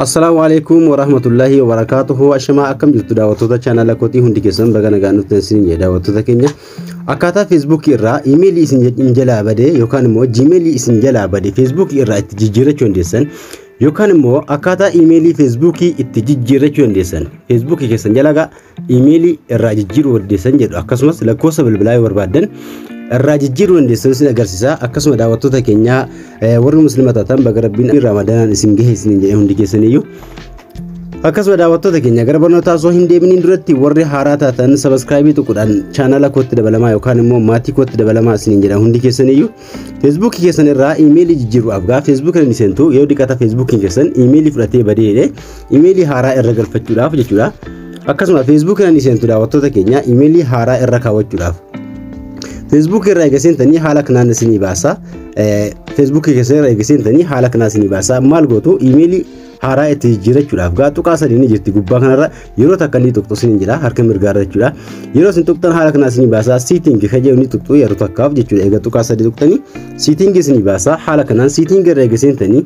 Assalaamu alaikum warahmatullahi wabarakatuhu. Ashamaa, akkam jirtu daawwattoota chaanala kootii? Hundi keessan baga nagaan dhuftan isin jedha. Daawwattoota keenya, akkaataa Feesbuukii irraa iimeelii isin jalaa badee yookaan immoo jiimeelii isin jalaa bade Feesbuukii irraa itti jijjiirrachuu dandeessan, yookaan immoo akkaataa iimeelii Feesbuukii itti jijjiirrachuu dandeessan, Feesbuukii keessan jalaa iimeelii irraa jijjiiruu dandeessan jedhu, akkasumas lakkoofsa bilbilaa yoo barbaaddan irraa jijjiiruu dandeessan isin agarsiisa. Akkasuma daawwattoota keenya, warri Musliima taatan, baga Rabbiin Ramadaanaan isin gahe isin jedhe hundi keessaniyyuu. Akkasuma daawwattoota keenya, gara barnootaa osoo hin deeminiin duratti, warri haaraa taatan subscribe tuquudhaan chaanala kootti dabalamaa yookaan immoo maatii kootti dabalamaa isiniin jedha hundi keessaniyyuu. Feesbuukii keessan irraa iimeelii jijjiiruudhaaf gaa Feesbuukii irra seentu. Yoo dhiqata Feesbuukiin keessan iimeelii fudhatee badee jedhe, iimeelii haaraa irra galfachuudhaaf jechuudha. Akkasuma Feesbuukii irra seentu, daawwattoota keenya, iimeelii haaraa irra kaawwachuudhaaf. Feesbuukii irraa eega seentanii haala kanaan isinii baasa. Feesbuukii keessan irraa eega seentanii haala kanaan isinii baasa. Maal gootu? Iimeelii haaraa itti jijjiirachuudhaaf gaa tuqaa sadii ni jirti gubbaa kanarra, yeroo takka ni tuqxu isin jira, harka mirgaarra jechuudha. Yeroo isin tuqxan haala kanaan isinii baasa. Setting kan jedhu ni tuqxu yeroo takkaaf jechuudha. Eega tuqaa sadii tuqxanii setting isinii baasa. Haala kanaan setting irra eega seentanii,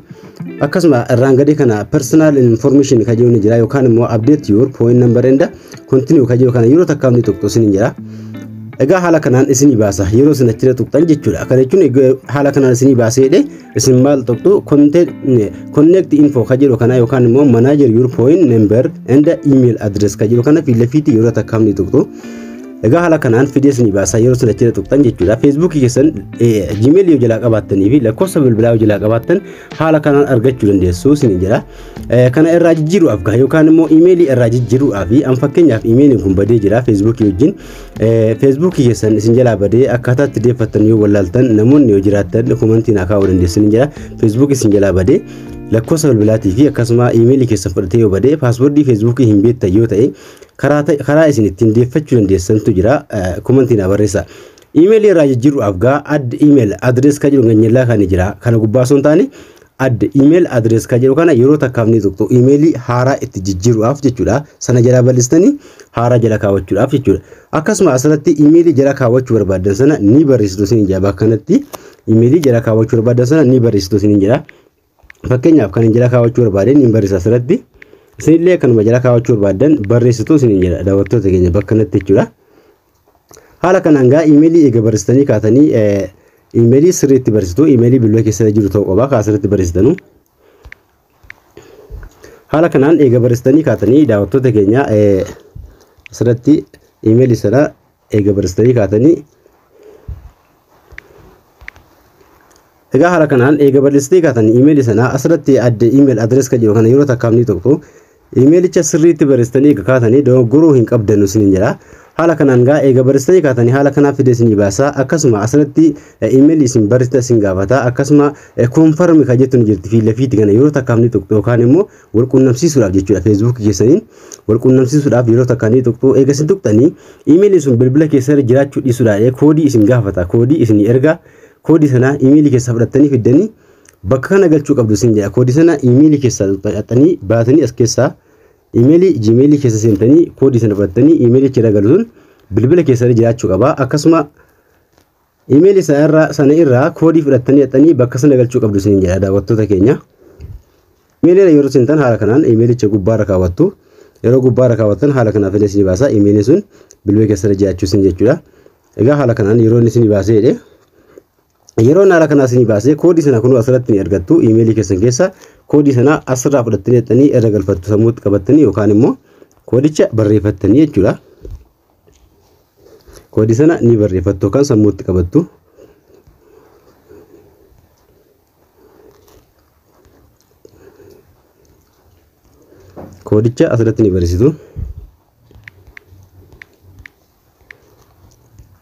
akkasuma irraan gadee kana personal information kan jedhu ni jira, yookaan immoo update your phone number and continue kan jedhu kana yeroo takkaaf ni tuqxu isin jira. Egaa haala kanaan isinii baasa yeroo isin achirra tuqxan jechuudha. Kana jechuun haala kanaan isinii baasee jedhe, isin maal tuqxu? Contact info kan jedhu kana yookaan immoo manage your phone number and email address kan jedhu kana fiilafiitti yeroo takkaaf ni tuqxu. Egaa haala kanaan fidee isinii baasa yeroo isin achirra tuqxan jechuudha. Feesbuukii keessan Gmail yoo jalaa qabaattanii fi lakkoofsa bilbilaa yoo jalaa qabaattan haala kanaan argachuu dandeessu isin jedha. Kana irraa jijjiiruudhaaf gaa yookaan immoo iimeelii irraa jijjiiruudhaaf, an fakkeenyaaf iimeeliin kun badee jira Feesbuukii wajjin. Feesbuukii keessan isin jalaa badee akkaataa itti deeffattan yoo wallaaltan, namoonni yoo jiraattan komantiin haa kaa'uu dandeessan jira. Feesbuukii isin jalaa badee, lakkoofsa bilbilaatii fi akkasuma iimeelii keessan fudhatee yoo badee, paaswordii Feesbuukii hin beektan yoo ta'e, karaa isin ittiin deeffachuu dandeessantu jira, komantiin haa barreessa. Iimeelii irraa jijjiiruudhaaf gaa add email address kan jedhu ganyellaa kan jira kana gubbaa osoo hin taane, add email address kan jedhu kana yeroo takkaaf ni tuqxu, iimeelii haaraa itti jijjiiruudhaaf jechuudha. Sana jalaa bal'istanii haaraa jala kaawwachuudhaaf jechuudha. Akkasuma asirratti iimeelii jala kaawwachuu barbaaddan sana ni barreessitu isin jedha. Bakka kanatti iimeelii jala kaawwachuu barbaaddan sana ni barreessitu isin jedha. Fakkeenyaaf kan jala kaawwachuu barbaade ni barreessa asirratti. Isinillee kanuma jala kaawwachuu barbaaddan barreessitu isin jedha, daawwattoota keenya, bakka kanatti jechuudha. Haala kanaan gaa iimeelii eega barreessitanii kaatanii, iimeelii sirriitti barreessitu, iimeelii bilbila keessa jiru ta'uu qaba kan asirratti barreessitanu. Haala kanaan eega barreessitanii kaatanii, daawwattoota keenya, asirratti iimeelii sana eega barreessitanii kaatanii, egaa haala kanaan eega barreessitanii kaatanii iimeelii sana asirratti add email address kan jedhu kana yeroo takkaaf ni tuqxu. Iimeelicha sirriitti barreessitanii eega kaatanii dogoggoruu hin qabdannu isiniin jedha. Haala kanaan gaa eega barreessitanii kaatanii haala kanaaf fidee isinii baasa. Akkasuma asirratti iimeelii isin barreessitan isin gaafata. Akkasuma confirm kan jettu ni jirti, fi lafiitti kana yeroo takkaaf ni tuqxu, yookaan immoo wal quunnamsiisuudhaaf jechuudha. Feesbuukii keessaniin wal quunnamsiisuudhaaf yeroo takka ni tuqxu. Eega isin tuqxanii iimeeliin sun bilbila keessa jiraachuu dhiisuudhaan koodii isin gaafata. Koodii isin erga, koodii sana iimeelii keessa fudhattanii fiddanii bakka kana galchuu qabdu isin jedha. Koodii sana iimeelii keessaa fudhattanii baatanii as keessaa iimeelii jiimeelii keessa seentanii koodii sana fudhattanii iimeelii irra galu sun bilbila keessa jiraachuu qaba. Akkasuma iimeelii sana irraa koodii fudhattanii hidhattanii bakka sana galchuu qabdu isin jedha, daawwattoota keenya. Iimeelii yeroo seentan haala kanaan iimeelicha gubbaarra kaawwattu. Yeroo gubbaarra kaawwattan haala kanaan fidee isin baasa. Iimeeliin sun bilbila keessa jiraachuu isin jechuudha. Egaa haala kanaan yeroo inni isin baasee jedhe, yeroo haala kanaa isinii baasee, koodii sana kunuu asirratti ni argattu. Iimeelii keessan keessa koodii sana asirraa fudhattanii hidhattanii irra galfattu, sammuutti qabattanii yookaan immoo koodicha barreeffattanii jechuudha. Koodii sana ni barreeffattu yookaan sammuutti qabattu. Koodicha asirratti ni barreessitu.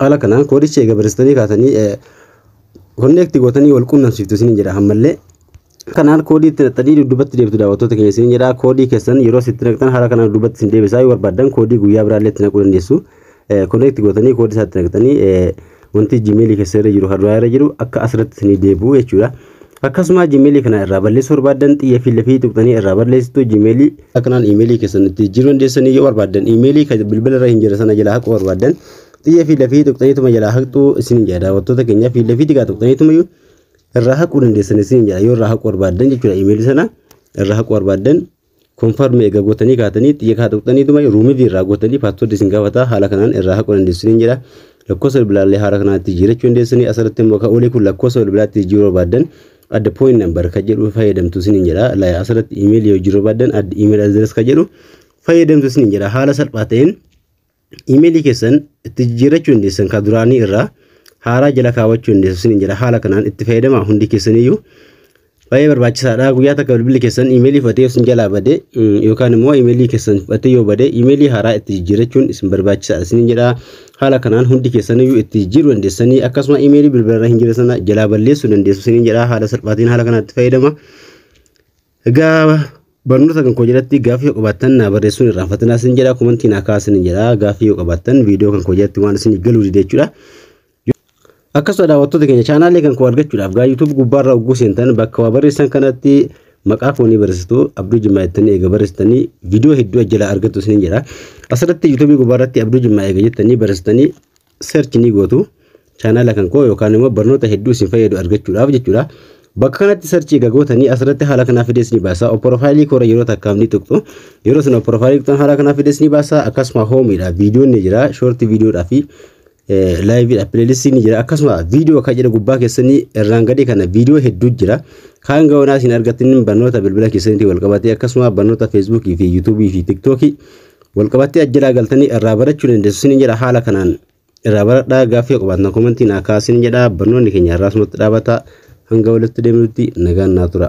Haala kanaan koodicha eega barreessitanii kaatanii connect gootanii wal quunnamsiiftu isin jedha ammallee. Kanaan koodii itti naqxanii dudduubatti deebitu, daawwattoota keenya, isin jedha. Koodii keessan yeroo itti naqxan haala kanaan dudduubatti isin deebisaa. Yoo barbaaddan koodii guyyaa biraallee itti naquu dandeessu. Connect gootanii koodii isaa itti naqxanii wanti jiimeelii keessa irra jiru, kan duraa irra jiru, akka asirratti isinii deebi'u jechuudha. Akkasuma jiimeelii kana irraa balleessuu barbaaddan xiyya fi lafii tuqxanii irraa balleessitu jiimeelii. Akkanaan iimeelii keessan itti jijjiiruu dandeessanii. Yoo barbaaddan iimeelii kan bilbila irra hin jirre sana jalaa haquu barbaaddan xiyya fi lafii tuqxaniituma jalaa haqxuu isin jedha, daawwattoota keenya. Fi lafii xiqqaa tuqxaniituma irraa haquu dandeessan isin jedha, yoo irraa haquu barbaaddan jechuudha. Iimeelii sana irraa haquu barbaaddan. Confirm eega gootanii kaatanii xiyya kaa tuqxaniituma ruumivii irraa gootanii password isin gaafata, haala kanaan irraa haquu dandeessu ni jedha. Lakkoofsa bilbilaallee haala kanaatti jijjiirachuu dandeessanii. Asirratti immoo kan olii kun lakkoofsa bilbilaatti jijjiiruu barbaaddan add phone number kan jedhu fayyadamtu isiniin jedha. Asirratti iimeelii yoo jijjiiruu barbaaddan add email address kan jedhu fayyadamtu isiniin jedha. Haala salphaa ta'een iimeelii keessan itti jijjiirachuu dandeessan, kan duraanii irraa haaraa jala kaawwachuu dandeessu isiniin jedha. Haala kanaan itti fayyadamaa hundi keessaniyyuu. Baay'ee barbaachisaadha. Guyyaa takka bilbilli keessan iimeelii fudhatee isin jalaa bade yookaan immoo iimeelii keessan fudhatee yoo bade, iimeelii haaraa itti jijjiirachuun isin barbaachisaadha isiniin jedha. Haala kanaan hundi keessaniyyuu itti jijjiiruu dandeessanii, akkasuma iimeelii bilbilarra hin jirre sana jalaa balleessuu dandeessu isiniin jedha. Haala salphaatiin haala kanaan itti fayyadama. Egaa barnoota kan koo jalatti gaaffii yoo qabaattan naa barreessuun irraanfatinaa isin jedha. Komantii naa kaasin jedha. Gaaffii yoo qabaattan viidiyoo kan koo jalatti waan isin galuu dide jechuudha. Akkasuma daawwattoota keenya, chaanaalee kan koo argachuudhaaf gaa YouTube gubbaarraa ugguu seentan bakka waa barreessan kanatti maqaa koo ni barreessitu. Abduu Jimmaa jettanii eega barreessitanii viidiyoo hedduu jalaa argattu isiniin jedha. Asirratti YouTube gubbaarratti Abduu Jimmaa eega jettanii barreessitanii search ni gootu. Chaanaala kan koo yookaan immoo barnoota hedduu isin fayyadu argachuudhaaf jechuudha. Bakka kanatti search eega gootanii asirratti haala kanaa fidees ni baasa. Profile koora yeroo takkaaf ni tuqxu. Yeroo sana profile tuqxan haala kanaa fidees ni baasa. Akkasuma home iidha. Viidiyoon ni jira. Short viidiyoodhaa fi live iidha. Playlist iin ni jira. Akkasuma viidiyoo kan jedhu gubbaa keessanii irraan gadii kana viidiyoo hedduu jira. Kaan gaonaa isin argattan barnoota bilbila keessaniitiin wal qabatee, akkasuma barnoota Feesbuukii fi Yuutuubii fi Tiktookii wal qabattee ajjalaa galtanii irraa barachuu dandeessu isiniin jedha. Haala kanaan irraa baradhaa. Gaaffii qabaattan komantii naa kaasin jedha. Barnoonni keenya irraa asumatti dhaabata. Hanga walitti deemnutti nagaan naa tura.